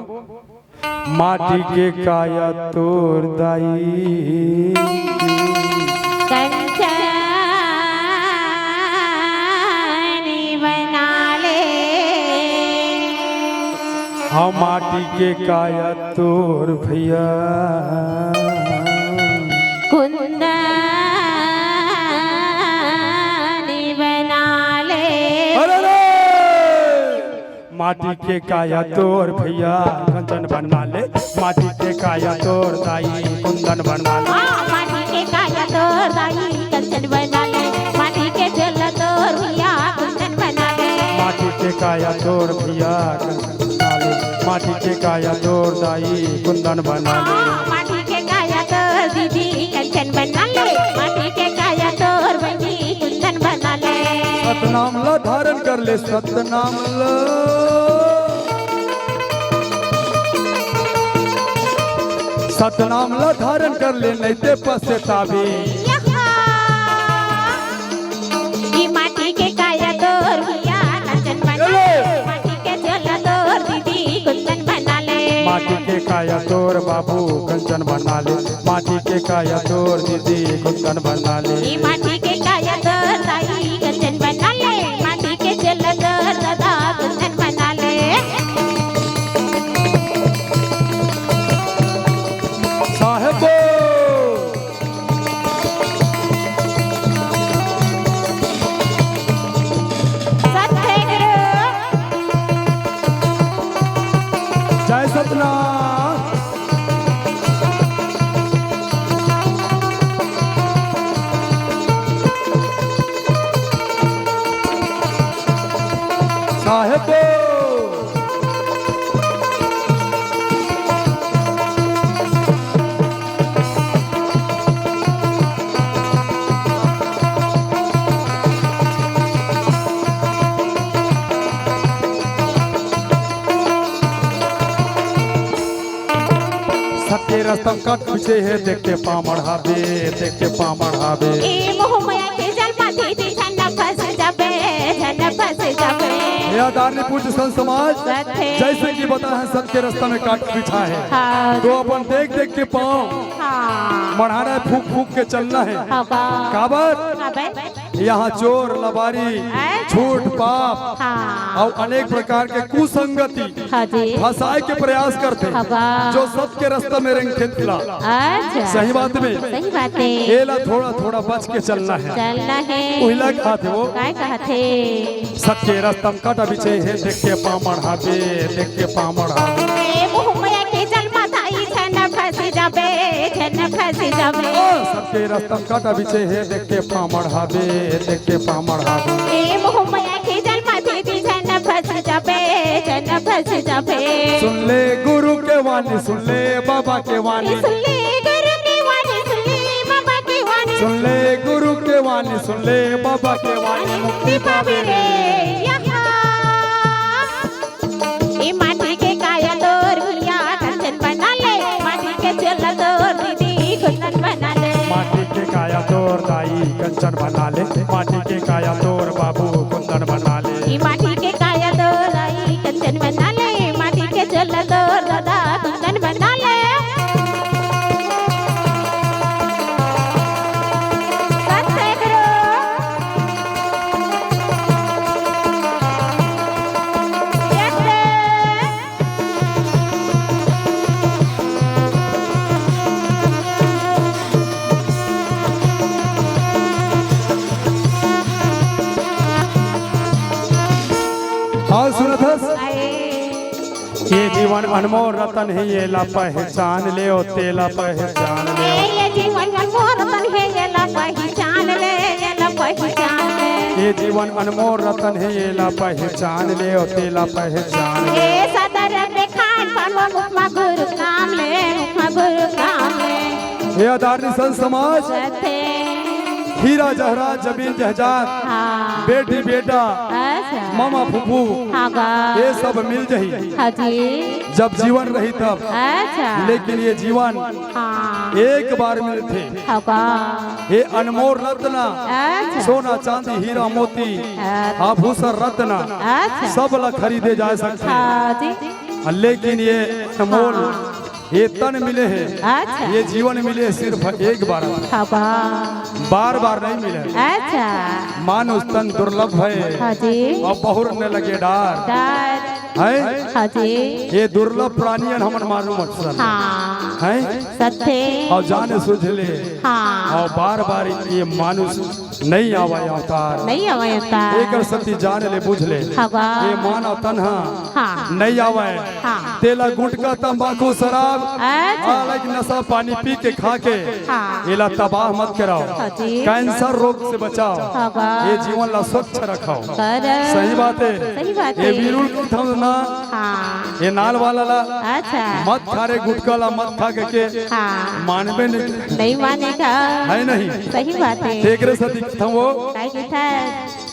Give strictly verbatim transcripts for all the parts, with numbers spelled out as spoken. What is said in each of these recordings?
माटी के काया तोर दाई। कंचनी बना ले। हाँ, माटी के काया तोर भैया। कुंदनी बना ले। अरे रे! माटी के काया तोर भैया कंचन बना ले, माटी के काया तोर दाई कुंदन बना ले। हाँ, माटी के काया तोर दाई कंचन बना ले, माटी के चोला तोर भैया कुंदन बना ले। माटी के काया तोर भैया कंचन बना ले, माटी के काया तोर दाई कुंदन बना ले। हाँ, माटी के काया तोर दीदी कंचन बना ले, माटी के काया तोर बहिनी कुंदन बना ले। सतनाम ला धारण कर ले, सतनाम ला। सतनाम ला धारण कर ले, नहीं ते पछताबे। यहा। ई माटी के काया तोर भैया कंचन बना ले। माटी के चोला तोर दीदी कुंदन बना ले। माटी के काया तोर बाबू कंचन बना ले। माटी के काया तोर दीदी कुंदन बना ले। ई माटी के काया तोर दाई कंचन बना ले। माटी के चोला तोर दादा कुंदन बना ले। साहेबो। सतगुरु। जय सतनाम। साहेबो। सत्य रस्तम कट पीछे हे, देख के पाँव मढ़ाबे, देख के पाँव मढ़ाबे। ए मोह माया के जाल मा दीदी झन फंस जाबे, झन फंस जाबे। हे आदरणीय पूज्य संत समाज, सत्य। जैसे कि बताए हैं सत्य रस्ता में काट बिछा है, हाँ। तो अपन देख देख के पाँव हाँ। मढ़ाना है, फूक फूक के चलना है। हाँ बा। काबर? हाँ बे। यहाँ चोर, लबारी, अच्छा। झूठ, पाप हाँ। और अनेक प्रकार के कुसंगति हाँ जी। फंसाए के प्रयास करथे, हाँ बा। जो सत्य रस्ता में रेंगथे तेला। अच्छा। सही बात में। सही बात है। एला थोड़ा थोड़ा बच के चलना है। चलना है। उहिला कहत हे वो। काय कहत हे? सत्य रस्ता म कांटा बिछे हे, देख के पाँव मढ़ाबे, देख के पाँव मढ़ाबे। ए मोह माया के जाल मा दाई झन फंस जाबे, झन फंस जाबे। ओ, सत्य रस्ता म कांटा बिछे हे, देख के पाँव मढ़ाबे, देख के पाँव मढ़ाबे। ए मोह माया के जाल मा दीदी झन फंस जाबे, झन फंस जाबे। सुन ले गुरु के वाणी, सुन ले बाबा के वाणी। सुन ले गुरु के वाणी, सुन ले बाबा के वाणी। सुन ले गुरु के वाणी, सुन ले बाबा के वाणी, मुक्ति पाबे रे। यहाँ। ए माटी के काया तोर भैया कंचन बना ले, माटी के चोला तोर दीदी कुंदन बना ले। माटी के काया तोर दाई कंचन बना ले, माटी के काया तोर बाबू कुंदन बना ले। ई माटी के काया तोर दाई कंचन बना ले, माटी के चोला तोर दादा कुंदन बना ले। सत सैकड़ों। हाँ, सुनत हस? ये जीवन अनमोल रतन हे, येला पहचान लेव, तेला पहचान लेव। ए, ये जीवन अनमोल रतन हे, येला पहचान ले, येला पहचान ले। ये जीवन अनमोल रतन हे, येला पहचान लेव, तेला पहचान लेव। ए, सदा रबे खान पान मा मुख मा गुरु काम ले, मुख मा गुरु काम ले। हे आदरणीय संत समाज, सत्य। हीरा जवाहरात, जमीन जायदाद, हाँ। बेटी बेटा, अच्छा। मामा फूफू, हाँ गा। ये सब मिल जही। हाँ जी। जब जीवन रही तब। अच्छा। लेकिन ये जीवन हाँ। एक बार मिलथे। हाँ गा। ये अनमोल रत्न, अच्छा। सोना चांदी हीरा मोती, अच्छा। आभूषण रत्न, अच्छा। सब ला खरीदे जा सकथे। हाँ जी। लेकिन ये अनमोल, हाँ। ये तन मिले हे, अच्छा। ये जीवन मिले हे सिर्फ एक बार, हवा। बार बार नहीं मिले। अच्छा। मानुष तन दुर्लभ है, हाँ जी। अउ बहुर न लगे डार। डार। है? हाँ जी। ये दुर्लभ प्राणी हे, हमन मानव मत सन। हाँ। है? सत्य। अउ जाने सूझ ले। हाँ। अउ बार बार ये मानुष नइ आवय अवतार। नइ आवय अवतार। एकर सेती जान ले, बुझ ले। हवा। ये मानव तन ह हाँ। नइ आवय। हाँ। तेला गुटखा, तंबाकू, शराब, अच्छा। अलग नशा पानी पी के, खा के, हाँ। एला तबाह मत कराओ। हाँ जी। कैंसर रोग से बचाओ। हवा। ये जीवन ला स्वच्छ रखाओ। कर। सही बात हे। सही बात ये हे। बिरुल कथंव ना। हाँ। ये नाल वाला ला। अच्छा। मत खा रे गुटखा ला, मत खा के, के हाँ। मानबे नहीं। नहीं माने का। है नहीं? सही बात हे। तेकरे से दिखत हूँ वो। काय दिखत हे?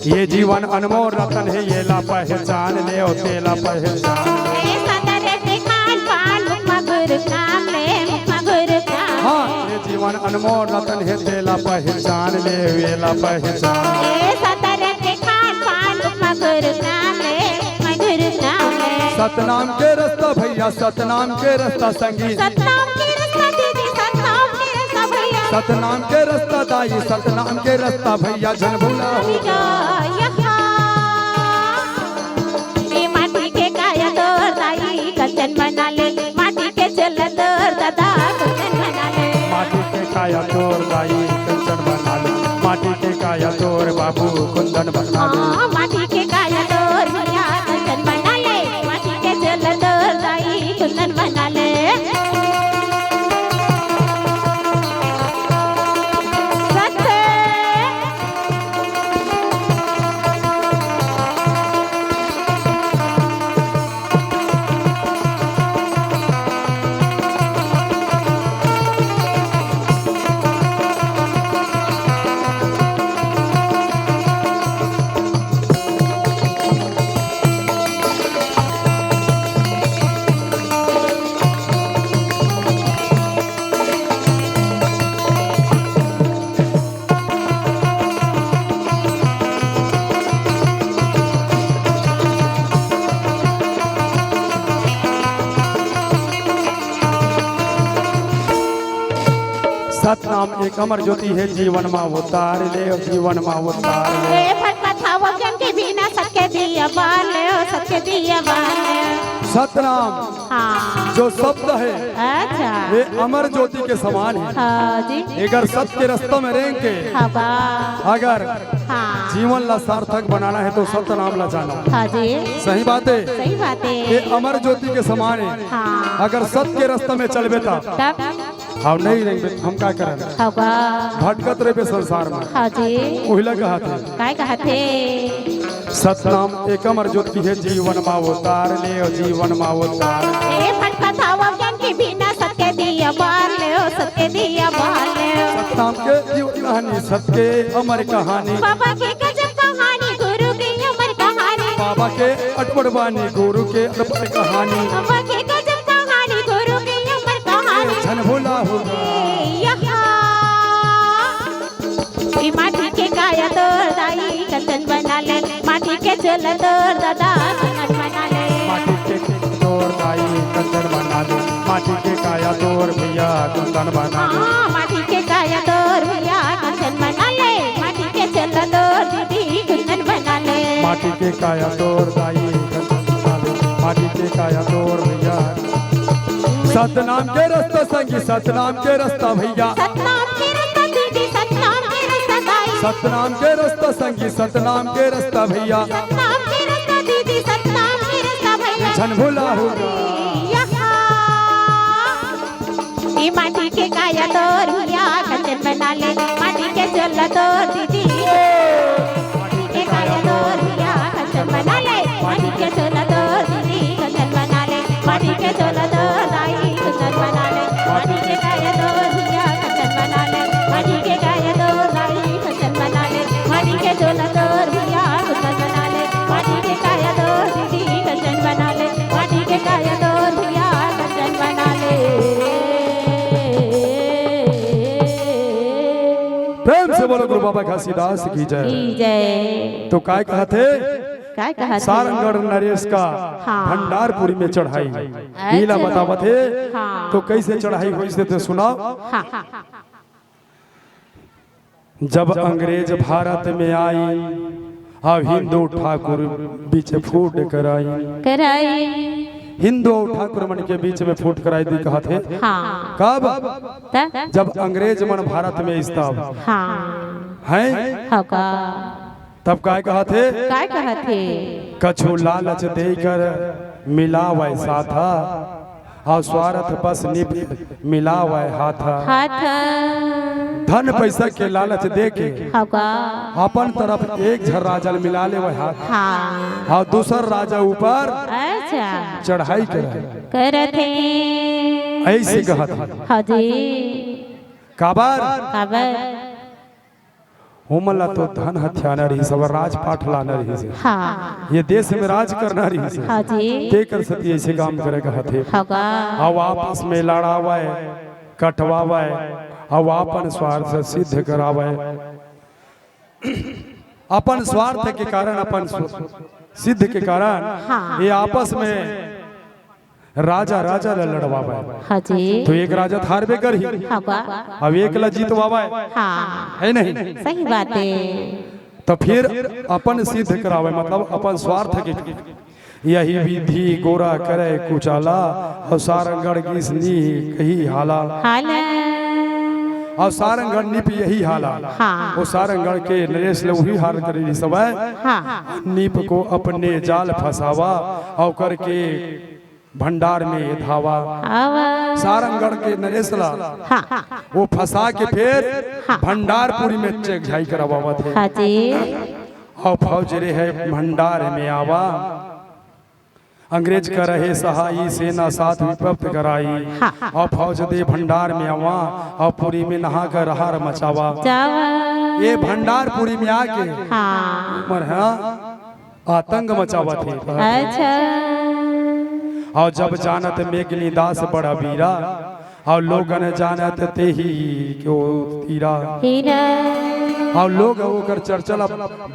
ये जीवन अनमोल रतन हे, ये ला पहचान ले, ओ तेला पहचान ले। ए सतरे के खान पान, मुख मा गुरु काम ले, मुख मा गुरु काम। हाँ, ये जीवन अनमोल रतन हे, तेला पहचान ले, वेला पहचान। ए सतरे के खान पान, मुख मा गुरु काम ले, मुख मा गुरु काम ले। सतनाम के रस्ता भैया, सतनाम के रस्ता संगी। सतनाम के रस्ता दीदी, सतनाम के रस्ता भैया। सतनाम के रस्ता दाई, सतनाम के रस्ता भैया, झन भुला हो। भैया, यहाँ। ए माटी के काया तोर दाई, कंचन बना ले। माटी के चोला तोर दादा, कंचन बना ले। माटी के काया तोर दाई, कंचन बना ले। माटी के काया तोर बाबू, कुंदन बना ले। हाँ, माटी के काया तोर भैया, कंचन बना ले। माटी के चोला तोर दाई, कुंदन बना ले। सत्य। सतनाम एक अमर ज्योति हे, जीवन मा उतार ले, जीवन मा उतार ले। ए फटफट हवा ज्ञान के बिना सत के दिया बार ले, सत के दिया बार ले। सतनाम हाँ। जो शब्द हे, अच्छा। ये अमर ज्योति के समान हे। हाँ जी। अगर सत के रस्ता में रेंग के, हाँ बा। अगर हाँ। जीवन ला सार्थक बनाना हे तो सतनाम ला जानो। हाँ जी। सही बात हे। सही बात हे। ये अमर ज्योति के समान हे। हाँ। अगर सत के रस्ता में चलबे त तब? अउ नहीं रेंगबे त हम का करन? हाँ बा। भटकत रहिबे संसार में। हाँ जी। ओहिला कहत हे। काय कहत हे? सतनाम एक अमर ज्योति हे, जीवन मा उतार ले, ओ जीवन मा उतार ले। ए फटफट हवा ज्ञान के बिना सत के दिया बार ले, ओ सत के दिया बार ले। सतनाम के जीवन कहानी, सत के अमर कहानी। बाबा के गजब कहानी, गुरु के अमर कहानी। बाबा के अटपट बानी, गुरु के अटपट कहानी। बाबा के गजब कहानी, गुरु के अमर कहानी। झन भुला हो। ए यहाँ। ई माटी के काया तोर दाई कंचन बना ले, माटी के चोला तोर दादा कुंदन बना ले। माटी के तोर दाई कंचन बना ले, माटी के काया तोर भैया कुंदन बना ले। हाँ, माटी के काया तोर भैया कंचन बना ले, माटी के चोला तोर दीदी कुंदन बना ले। माटी के काया तोर दाई कंचन बना ले, माटी के काया तोर भैया। सतनाम के रस्ता संगी, सतनाम के रस्ता भैया। सतनाम के रस्ता दीदी, सतनाम के रस्ता दाई। सतनाम के रस्ता संगी, सतनाम के रस्ता भैया। सतनाम के रस्ता दीदी, सतनाम के रस्ता भैया। झन भुला हो। यहाँ। ई माटी के काया तोर भैया कंचन बना ले, माटी के चोला तोर दीदी। माटी के काया तोर भैया कंचन बना ले, माटी के चोला तोर दीदी कंचन बना ले, माटी के चोला तोर दाई कंचन बना ले, माटी के काया तोर भैया कंचन बना ले, माटी के काया तोर दाई कंचन बना ले, माटी के चोला तोर भैया कंचन बना ले, माटी के काया तोर दीदी कंचन बना ले, माटी के काया तोर भैया कंचन बना ले। प्रेम से बोलो गुरु बाबा घासीदास की जय। की जय। तो काय कहत हे? काय कहत हे? सारंगढ़ नरेश का हाँ। भंडारपुरी में चढ़ाई। अच्छा। ईला बतावत हे। हाँ। तो कैसे चढ़ाई होइस ते सुनाव। हाँ। जब अंग्रेज भारत में आई, अब हिंदू ठाकुर बीच फूट कराई। कराई। हिंदू अउ ठाकुर मन के बीच में फूट कराई दी कहत हे। हाँ। कब? त? जब अंग्रेज मन भारत में आइस तब। हाँ। हैं? हव का? तब काय कहत हे? काय कहत हे? कछु लालच देकर मिलावै साथा, अउ स्वार्थ बस निप मिलावै हाथा। हाथा। धन पैसा के लालच दे के हव का? अपन तरफ एक झन राजा ल मिला लेवै हाथ। हाँ। अउ दूसर राजा ऊपर अच्छा। चढ़ाई करे। करत हे। ऐसे कहत हे। हाँ जी। काबर? काबर? ओमन ला तो धन हथियाना रहिस, अब राजपाट लाना रहिस। हाँ। ये देश में राज करना रहिस। हाँ जी। तेकर सेती ऐसे काम करे कहत हे। हव का? अउ आपस में लड़ावै, कटवावै, अउ अपन स्वार्थ सिद्ध करावै। अपन स्वार्थ के कारण, अपन स्व-, सिद्ध के कारण हाँ। ये आपस में राजा राजा ला लड़वावै। हाँ जी। तो एक राजा त हारबे करही। हव का? अब एक ला जीतवावै। हाँ। हे नहीं? सही बात हे। तो फिर अपन सिद्ध करावै, मतलब अपन स्वार्थ के। यही विधि गोरा करै कुचाला, अउ सारंगढ़ गिस नीप यही हाला। हाला। अउ सारंगढ़ नीप यही हाला। हाँ। ओ सारंगढ़ के नरेश ल उही हाल करे रहिस हवै। हाँ। नीप को अपने जाल फँसावा, अउ करके भंडार में धावा। आवा। सारंगढ़ के नरेश ला हाँ। वो फँसा के फिर हाँ। भंडारपुरी में चढ़ाई करवावत हे। हाँ जी। अउ फौज रहे भंडार में आवा, अंग्रेज का रहे सहाई, सेना साथ विपत कराई। हाँ। अउ फौज दे भंडार में आवा, अउ पुरी में नहा कर रहर मचावा। जावा। ये भंडारपुरी में आके हाँ। मर हाँ। आतंक मचावत हे। अच्छा। अउ जब जानत मेघनी दास बड़ा बीरा, अउ लोगन जानत तेही को तीरा। हीरा। अउ लोग ओकर चर्चा ला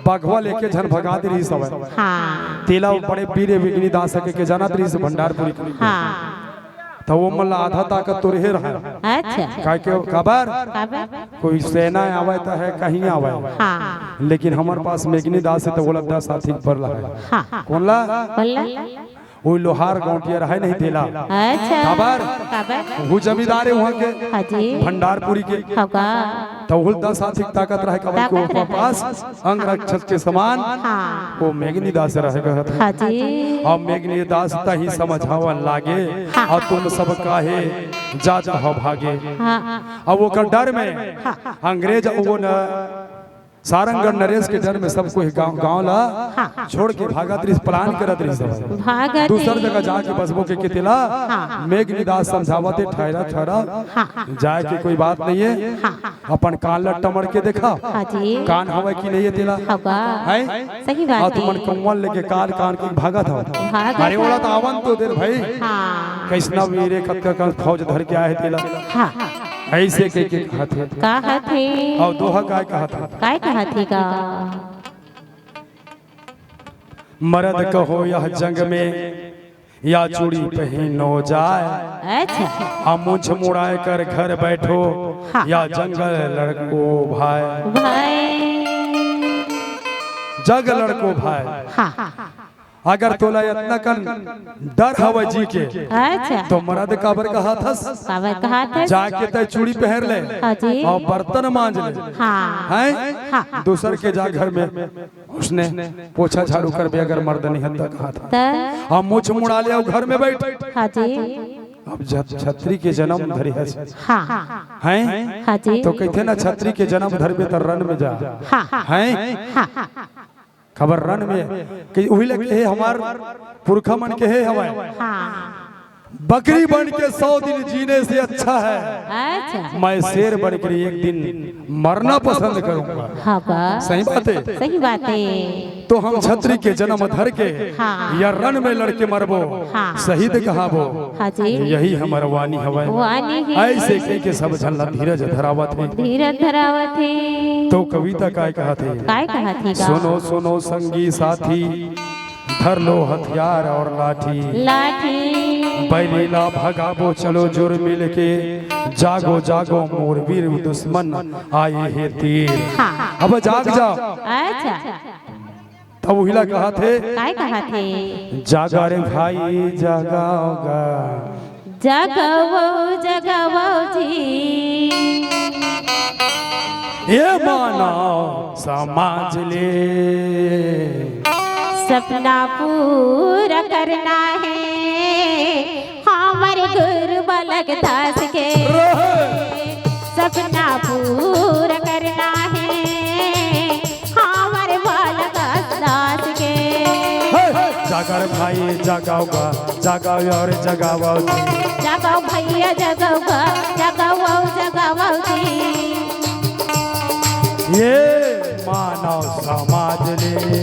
बघवा लेके झन भगा दे रहिस हवै। हाँ। तेला बड़े बीर मेघनी दास के, के जानत रहिस भंडारपुरी के। हाँ। त ओमन ला आधा ताकत तो रहे रहय। अच्छा। काहे के काबर? काबर? कोई सेना आवय त हे, कहीं आवय। हाँ। लेकिन हमर पास मेघनी दास हे त ओला दस हाथी ऊपर ला हे। हाँ। कोन ला? कोन ला? वो लोहार गौंटिया रहय नहीं तेला। अच्छा। काबर? काबर? वो जमींदार हे वहाँ के। हाँ जी। भंडारपुरी के। हव का? त ओला दस हाथी ताकत रहय, काबर के ताकत ओकर रहय। पास अंग रक्षक के समान हाँ। वो मेघनी दास रह गए थे। हाँ जी। अब मेघनी दास तही समझावन लागे, हाँ। अब तुम सब काहे जात हो भागे। हाँ। अब ओकर डर में हाँ। अंग्रेज वो न सारंगढ़ नरेश के डर में सब कोई गांव, गांव ला हाँ। छोड़ के भागत रहिस, पलायन करत रहिस सब। भागत दूसर रहिस। जगह जाके बसबो के केतेला हाँ। मेघनी दास समझावत हे, ठहरा, ठहरा, हाँ। जाए के कोई बात नहीं है। हाँ। अपन कान ला टमड़ के देखा। हाँ जी। कान हवय कि नहीं है तेला? हव का? हैं? सही बात अउ तुमन हे। कौन लेके कान, कान के भागत हव? भागत अरे हव। ओला त आवन तो दे भाई। हाँ। कइसना वीरे कतका कन फौज धर के आए हे तेला। हाँ। ऐसे कह के कहत हे। कहत हे। अउ दोहा काय कहत हे? काय कहत हे का? मरद कहो यह जंग में या चूड़ी पहनो जाए। अच्छा। आ मूछ मुड़ाए कर घर बैठो हाँ। या जंगल लड़को भाई। भाई। जग लड़को भाई। हाँ। अगर तोला इतना कन डर हवय जी के, अच्छा। तो मरद काबर कहत हस? काबर कहत हस? जाके तय चूड़ी पहन ले हाँ जी। अउ बर्तन मांज ले। हाँ। हैं? हाँ। दूसर के जा घर में उसने पोछा झाड़ू करबे अगर मर्द नहीं हत्ता कहा था। त? हम मुछ मुड़ा ले अउ घर में बैठ। हाँ जी। अब जब छत्री के जन्म धरे हस। हाँ। हैं? हाँ जी। तो कहिथे ना छत्री के जन्म धरबे त रन में जा। हाँ। हैं? हाँ। खबर रन में कि उही लगे हे हमर पुरखा मन के हे हवय। हाँ। बकरी बन के सौ दिन जीने से अच्छा है अच्छा। मैं शेर बन के एक दिन मरना पसंद करूंगा। हाँ बा। सही बात है। सही बात है। तो हम छत्री के जन्म धर के हाँ। या रण में लड़के मरबो, हाँ। शहीद कहाबो। हाँ जी। यही हमर वाणी हवय। वाणी ही। ऐसे कह के सब झन ला धीरज धरावत हे। धीरज धरावत हे। तो कविता काय कहत हे? काय कहत हे गा? सुनो सुनो संगी साथी, धर लो हथियार और लाठी। लाठी। बैरी ला भगाबो चलो जुर मिलके। जागो जागो मोर वीर दुश्मन आए हे तीर। हाँ। अब जाग जाओ। अच्छा। तब उहिला कहा थे। काय कहा थे? जागा रे भाई, जागाओगा। जगावो, जगावो जी। ये मानव समाज ले। सपना पूरा करना हे हमर गुरु बालक दास के। रहे। सपना पूरा करना हे हमर बालक दास के। हे, हे, जागर भाई, जगाओगा, जगाओ और जगाओ जी। जगाओ भैया, जगाओगा, जगाओ, जगाओ जी। ये मानव समाज ले।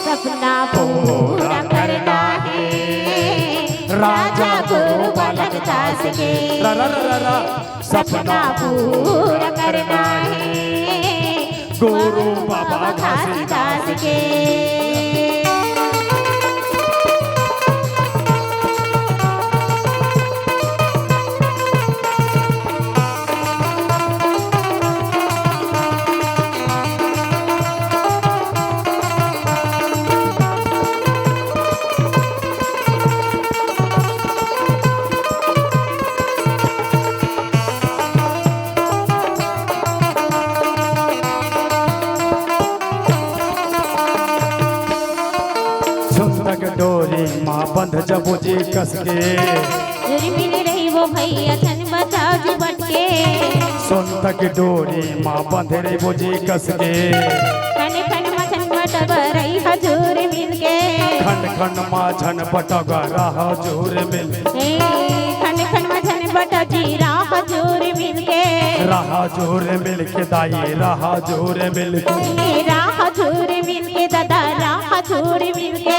सपना पूरा करना हे राजा गुरु बालक दास के। रा, रा, रा, रा, रा। सपना पूरा करना हे गुरु बाबा घासीदास के। सुन तक डोरी माँ बंध जबो जी कस के। जुर्मिन रही वो भैया छन बचाओ जी बटके। सुन तक डोरी माँ बंध रही वो जी कस के। खन खन मथन बटब रही हजूर मिलके। खन खन मा झन बटग रहा जोर मिल। ए, खन खन मथन बट जी रहा जोर मिलके। रहा जोर मिलके दाई, रहा जोर मिलके। ए, रहा जोर मिलके दादा, रहा जोर मिलके।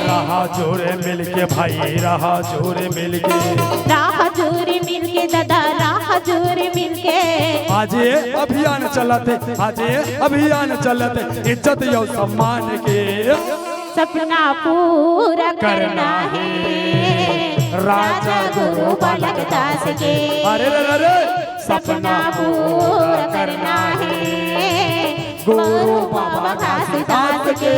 रहा जोर मिलके भाई, रहा जोर मिलके। रहा जोर मिलके दादा, रहा जोर मिलके। आज ये अभियान चलत हे, आज ये अभियान चलत हे, इज्जत और सम्मान के। सपना पूरा करना हे राजा गुरु बालक दास के। अरे रे रे रे। सपना पूरा करना हे गुरु बाबा घासीदास के।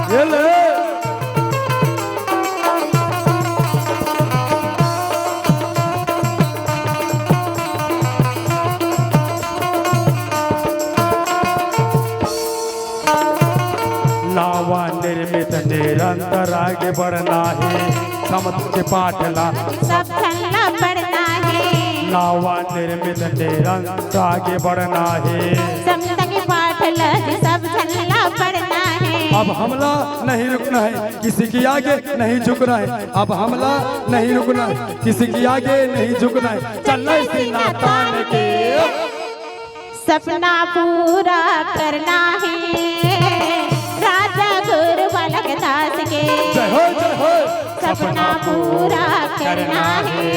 ये ले। नवा निर्मित निरंतर आगे बढ़ना हे, समत के पाठ ला। सब झन ला पढ़ना हे। नवा निर्मित निरंतर आगे बढ़ना हे। समत के पाठ ला सब झन ला पढ़ना हे। अब हमला नहीं रुकना हे, किसी के आगे नहीं झुकना हे। अब हमला नहीं रुकना हे, किसी के आगे नहीं झुकना हे। चल सीना तान के। सपना पूरा करना हे राजा गुरु बालक दास के। जय हो, जय हो। सपना पूरा करना हे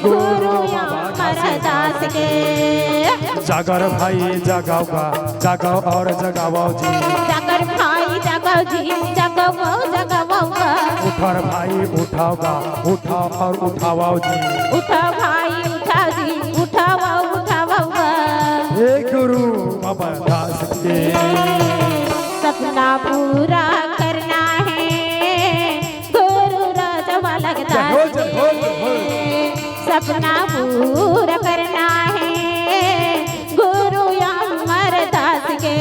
गुरु अमर दास के। जागर भाई जगाओगा, जगाओ और जगाओ जी। जागर भाई जगाओ जी, जगाओ, जगाओगा। उठर भाई उठाओगा, उठाओ और उठाओ जी। उठाओ भाई उठाओ जी, उठाओ, उठाओगा। हे गुरु बाबा दास के। सपना पूरा करना हे गुरु राजा बालक दास के। सपना पूरा करना हे गुरु अमर दास के।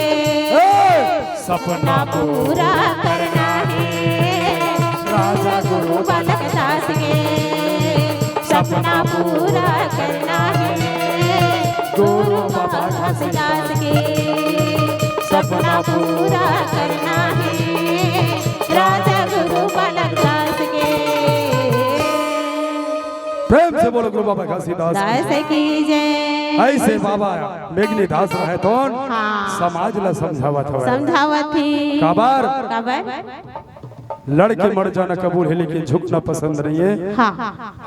सपना पूरा करना हे राजा गुरु बालक दास के। सपना पूरा करना हे गुरु बाबा घासीदास के। सपना पूरा करना हे राजा गुरु बालक दास के। प्रेम से बोलो गुरु बाबा घासीदास की जय। ऐसे बाबा मेघनी दास रहे तो समाज ला समझावत हवय। समझावत हे। काबर? काबर? लड़ के मर जाना कबूल है, लेकिन झुकना पसंद नहीं है। हाँ।